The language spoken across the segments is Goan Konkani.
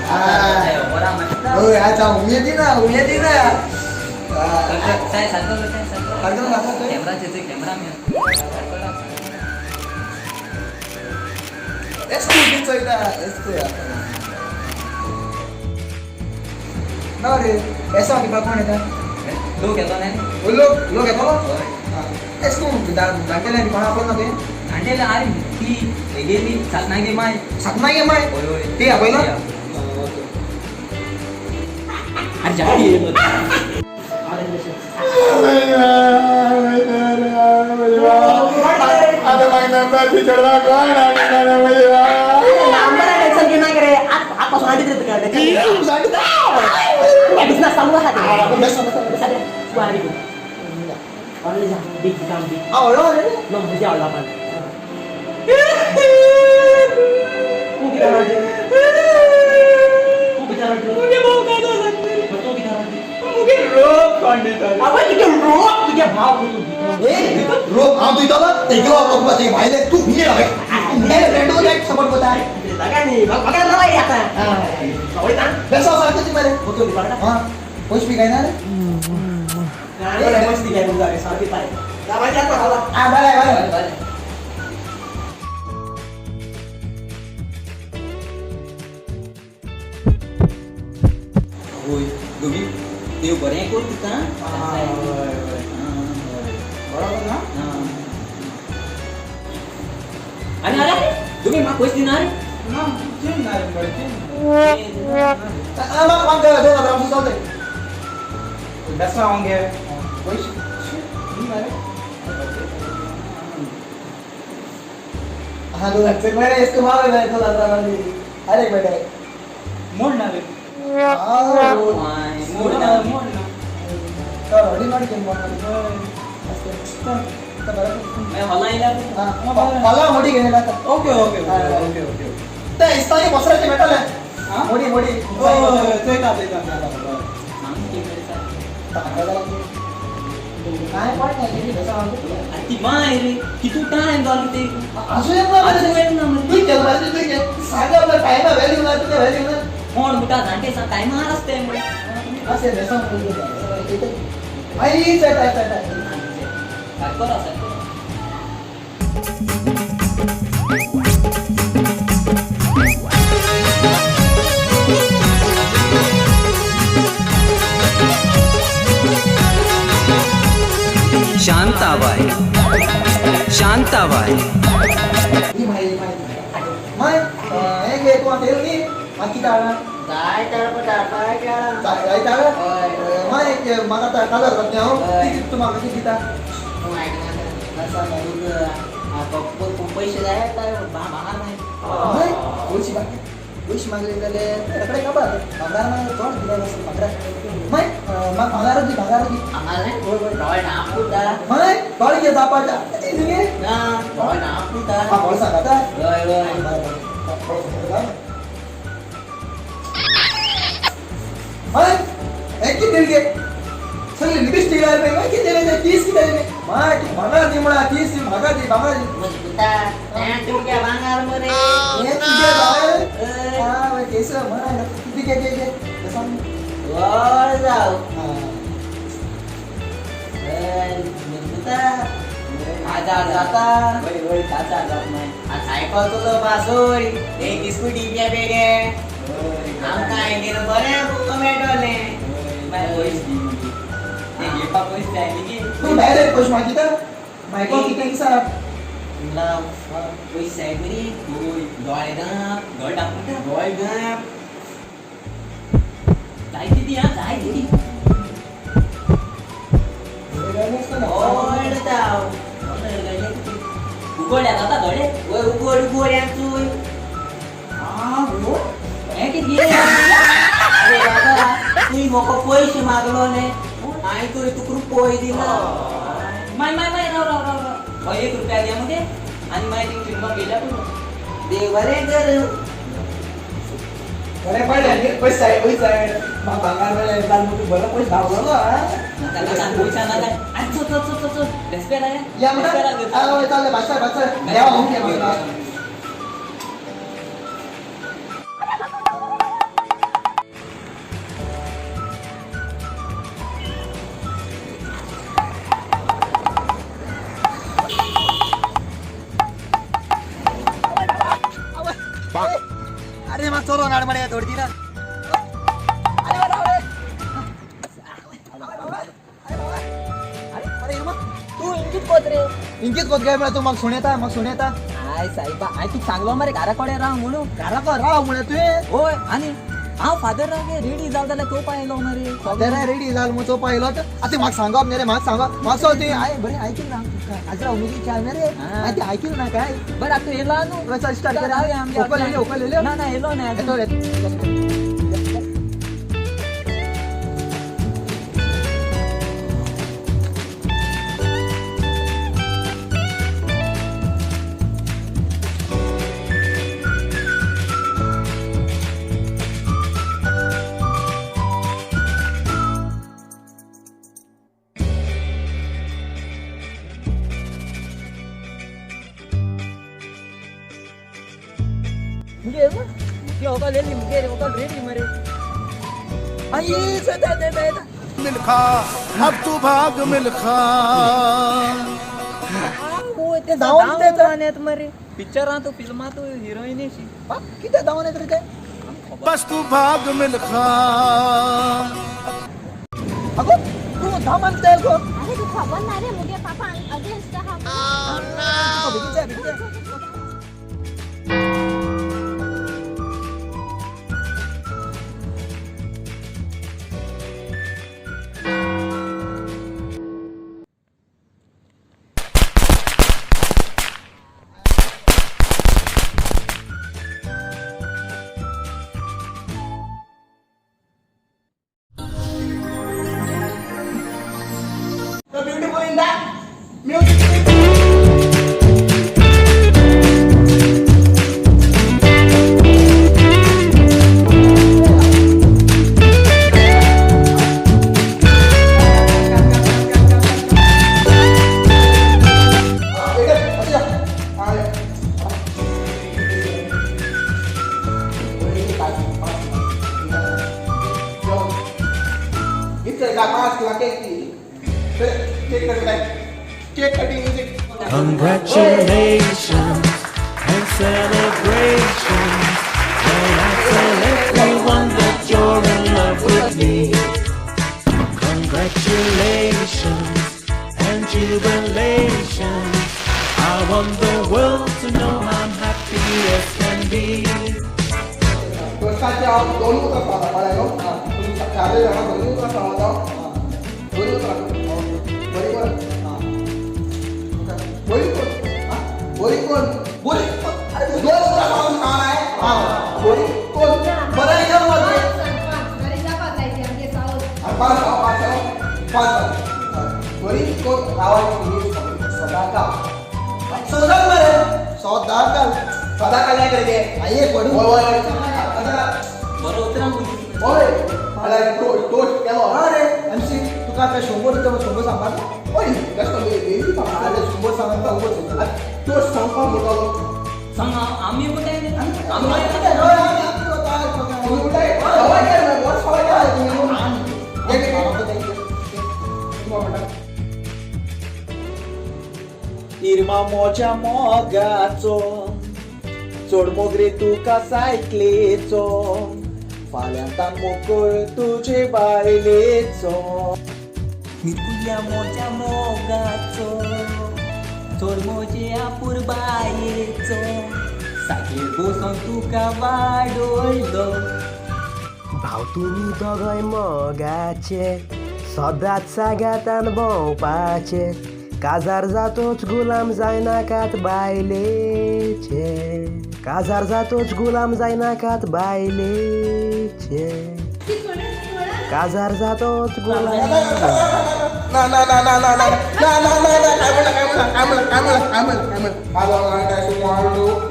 होय, आता उमेदी ना, उमेदी ना. साहेब, सारखं कर, साहेब, सारखं कर. सारखं कर, सारखं कर. कॅमेराचे कॅमेरा. एस तू चोयता, एस तू. ना रे, बेसांव दिवपाक कोण येता? लोक येतो न्ही. लोक लोक येतलो. एस तू जाणटेले कोणा आपलो ना ते. जाणटेले, अरे ती हेगेली सातनागे माय. सातनागे माय. होय होय. ते आपयलो. अरे जाडी. आता मग नंबर चढवा कोण? नंबर टेन्शन घेऊ नका रे. आजपासून आधी बिझनेस चालू आहा. तू आधी ऑनलाईन जा, बिग काम बिग. ना, म्हजे आवडला पण तू किती रडली? तू किती रडली? तू किती रडली? अबे, तुझे रोप, तुझे भाव. रोप हांव दितलो, तेगेलो रोप ते भायले. तूं भिये फ्रेंड सपोर्ट करता. काय नाही, बघा ना बाई आता. वयता. बेसांव सारकें ती मरे. होतो ती बघा. हां, पयशे बी काय ना रे. नाही, मस्ती काय तुझा रे, सारखी पाय. आता होला. आं, बरें बरें. बरें. होय दोगी, देव बरें करूं तुका. बरोबर ना. आनी अरे तुम्ही म्हाका पयशे दिना रे. ना, चेंज ना रे, बरें चेंज. आं, म्हाका 2000 आमचो चलतंय. बेसांव गे. पयशे दी मरे. हां, 2000 मरे. इसको मार 2000. अरे एक मिनिट. मोड ना रे. हां. मोड ना. मोड ना. तर हडी नडी केली. मागीर हॉलां येयल्यार. हॉला मोडी घेऊन येता. Okay okay okay okay. ते इस्तानी बोसराचे मेळटले. मोडी मोडी. चोयता चोयता. काय पण नाही. ती माय रे, कितू टायम जालो ते. अजून येत ना. अजून येत ना. तूं केलं पाहिजे, तूं केलं. सांग, आपलं टायमा व्हॅल्यू ना, तुझ्या व्हॅल्यू ना. कोण म्हणटा जाणटे सांग, टायमार आसते म्हण. असें बेसांव. आई, चल चल चल. सारको राव, सारको. शांताबाई, शांताबाई. ही माय माय माय, हें घे. तूं आतां येयलो न्ही, म्हाका कितें हाडला? जाय तर काय. जाय हाडला. माय, म्हाका आतां काजार जातलें हांव. तूं म्हाका कितें दिता? पैसे जाय भांगार नाही. माय, पयशे मागले, पयशे मागले जाल्यार रोखडे काबार. भांगार मागल्यार चड गिरायक आसता भांगरा. माय, म्हाका भांगारच दी, भांगारच दी. भांगार नाही. होय होय. डोळे नापुता. माय, दोळे घे जापाच्या न्ही. ना, डोळे नापुता. हां, बरो सांगाता. होय होय. बरें बरें, बरो सांगाता. माय, हें कितें गे? सगळी लिपस्टिक लायले. माय, कितें रे ते? केस कितें रे? माय, तूं भांगार दी म्हणा. केस दी, म्हाका दी, भांगार दी. मजबूता तुमच्या भांगार मरे. हें तुजें भांगार. आं, माय केस. माय, कितें घे घे घे सांग. वळ जाव. आं. मजबूता हजार जाता. वय वय, 7000 जात माय. सायकल तुजो पासोय, एक स्कुटी बेगे. आमकां हेगेर बरें बुक मेळटलें. माय, पयशे दी मागीर, ते घेवपाक पयशे जाय न्ही. तूं डायरेक्ट पयशे मागिता मायको कितें दिसा? ना, पयशे जाय मरे. होय. दोळे दाप, दोळे दाखोवता. दोळे दाप. जाय ती दी, हा, जाय ती दी. व्हड जाव. उगडल्या जाता दोळे. वय, उगड उगड यांचूय. आं हो, हें कितें? अरे बाबा, तुवें म्हाका पयशे मागलो न्ही, हांवें तुवें तुका रुपय दिला. माय माय माय, राव राव राव राव. हय, 1 रुपया दी मगे आनी मागीर थिंग चिंतपाक गेल्या पुरो. देव बरें कर. बरें पडलें. पयशे जाय, पयशे जाय. म्हाका भांगार मेळ्ळें जाल म्हण तूं बरो पयशे धांवलोलो. आं. नाका नाका, पयशे नाका. आनी चल चल चल चल चल, डेस्पेर आया. या म्हणटा. आं, हय, चल्लें. भाशा भाशा देवा होम घे म्हाका. चोरून हाड मरे थोडी दिना. अरे अरे इरमा तू इंकीत कोत रे? इंकीत कोत काय म्हळ्यार तूं म्हाका सुणेता म्हाका सुणेता. I सायबा हांवें तुका सांगलो मरे घरा कडेन राव म्हणून. घरा कडेन राव म्हळ्यार तुवें? हय आनी हांव फादर रेडी जाल जाल्यार चोवपा येयलो मरे. फादर रेडी जाल म्हूण चोवपा येयलो आतां म्हाका सांगप न्ही रे म्हाका सांगप मातसो तुवें हांवें बरें आयकिलें ना काजरा उमेदीची चाल न्ही रे हांवें तें आयकिलें ना काय. बरें आतां येयलो न्हू. चल स्टार्ट कर. ओपन येयली ओपन येयली. ना ना येयलो न्ही येतो. मिल्खा अब तू भाग मिल्खा. पिक्चरां तू फिल्मां तू हिरोईन कितें धांवन येत रे ते? बस तू भाग मिल्खा. अगो तूं धामान कितें गो? अरे तूं खबर ना रे मुगे पापा अगेन्स्ट आहा. बेगीन जाय बेगीन जाय. The beautiful in that music. Congratulations and celebrations when I tell everyone that you're in love with me. Congratulations and jubilations. I want the world to know I'm happy as can be. इरमा मोच्या मोगाचो चड मोगरे तुका सायकलेचो फाल्यां मोकळ तुजे बायलेचो. मिरकुल्या मोच्या मोगाचो चड मोजे आपुरबायेचो सायकलीर बसून तुका वाडयलो. भाव तुमी दोगांय मोगाचे सदांच सागातान भोंवपाचे काजार जातोच गुलाम जायनाकात बायलेचे काजार जातोच गुलाम जायनाकात बायलेचे काजार जातोच गुलाम. ना ना ना ना ना ना ना ना ना ना काय म्हणलं काय म्हणलं काय म्हणलं काय म्हणलं काय म्हणलं काय म्हणलं काय म्हणलं.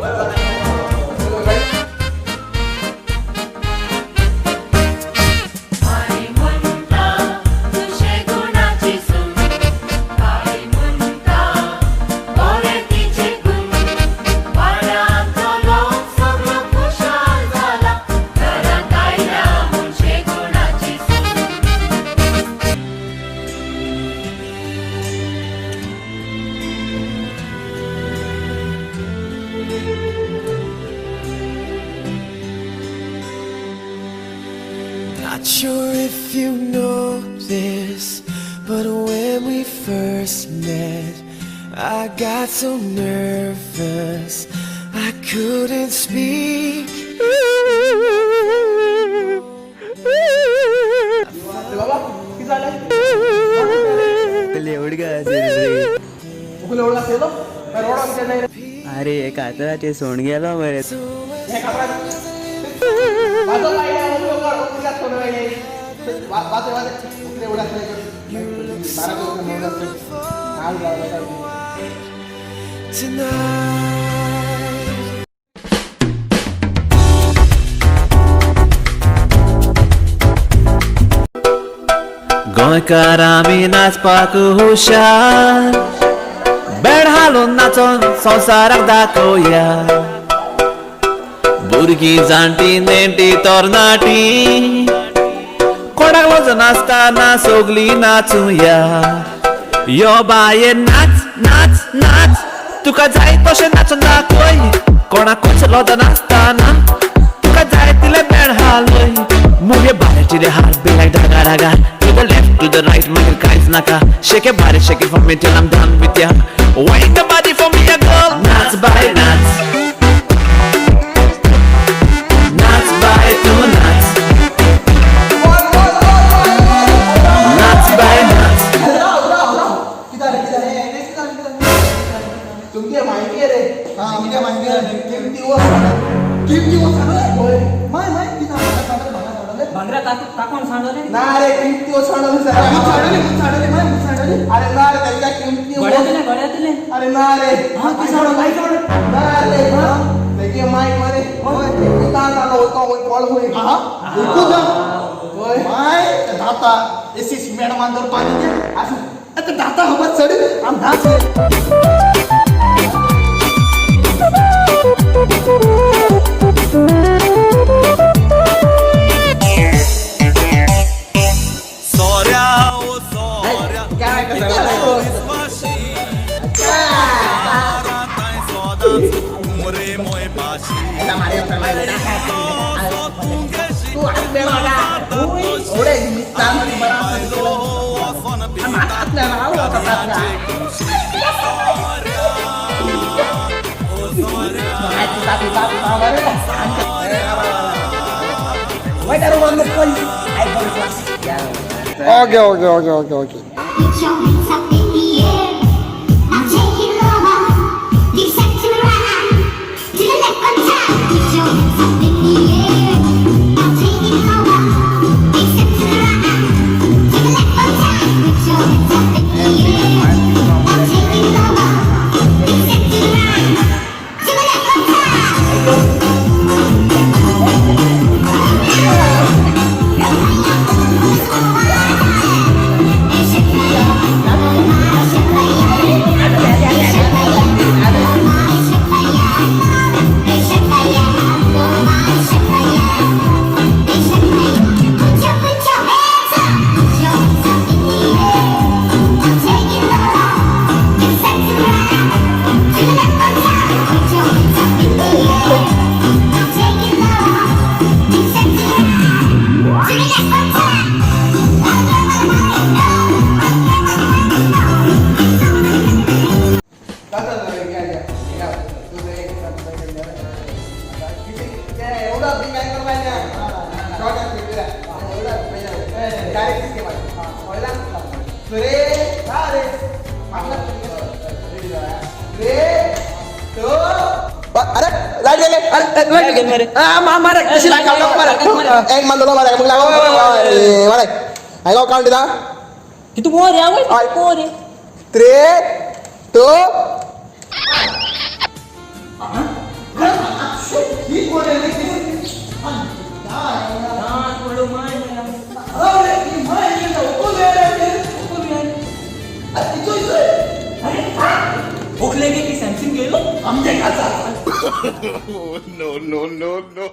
Thank you. sure if you know this, but when we first met, I got so nervous I couldn't speak. बाबा किती झालं? मुकुल एवढं असेल रोड आमच्या नाही. अरे कातराचे सोंड गेलो मरे. हे कापडा वाजव बाई, वाजव, वाजव, वाजव, वाजव, मुकुल एवढं असेल. बारा एवढं असेल. Tonight. गोंयकार आमी नाचपाक हुशार, बेड हालून नाचोन संवसाराक दाखोवया. भुरगीं जाणटी नेणटी तरणाटी, कोणाक लज नासतना सगलीं नाचुया. यो बाये नाच नाच नाच, तुका जाय तशें नाचून दाखय. कोणाकूच लज नासतना तुका जाय तितलें bed हालय. Move your body to the heart beat like daga daga. To the left, to the right, मागीर कांयच नाका. Shake your body, shake it for me till I'm done with ya. Wine the body for me, a girl. नाच बाय नाच, नाच बाय तूं नाच, नाच बाय नाच. राव राव राव, किती झालं, किती झालं? तुमची माहिती आहे रे. हा, आमच्या माहिती आहे. किमती वर किमती वर सांडवलं. माय माय, किती सांडवलं? भांगरा सांडवलं. भांगरा टाकून सांडवले. ना रे, किमती वर सांडवलं. मूत सांडवली, मूत सांडवली, माय मूत सांडवली. अरे ना रे, त्यांच्या किमती वर. गड्यातले गड्यातले. अरे ना रे. हा, किती सांडवलं? काय सांडवलं? ना रे, त्याची माईक मध्ये एकूच आलो होतो कॉल होईल. हा, एकूच. होय. माय दाता एसीसी मॅडम अंदर पाणी दे असं आता दाता हवा चढ आम नाच. सोऱ्या ओ सोऱ्या, विस्वाशी मोरे मोय पाशी. तू हात बेळा ओढे मी चांगली बरा Okay okay okay okay okay. Put your hands up in the air. Now take it over. Listen to the right, to the left one time. Put your hands up in the air. Now take it over. Listen to the right, to the left one time. Put your hands up in the air. Now take it over. Listen to the right, to the left one time. Put your hands up, put your hands up in the air. Now take it over. Listen to the right, to the left one time. Put your hands up in the air. Now take it over. Listen to the right, to the left one time. एवढा बिग अँगल पाहिजे, डायरेक्ट रे. हा रे, रे तो अरे लाईट गेले, अरे लाईट गेले. मारा कशी मारा, एक मानलो मारा, मग लागो मारा. आयगो काउंट दिला. किती मोर आहे मोर आहे. 3 2. ही कोण आहे? थोडं माय. अरे ही माय भूक की सॅमसंग गेलो. आमच्या खाचा. No no no no.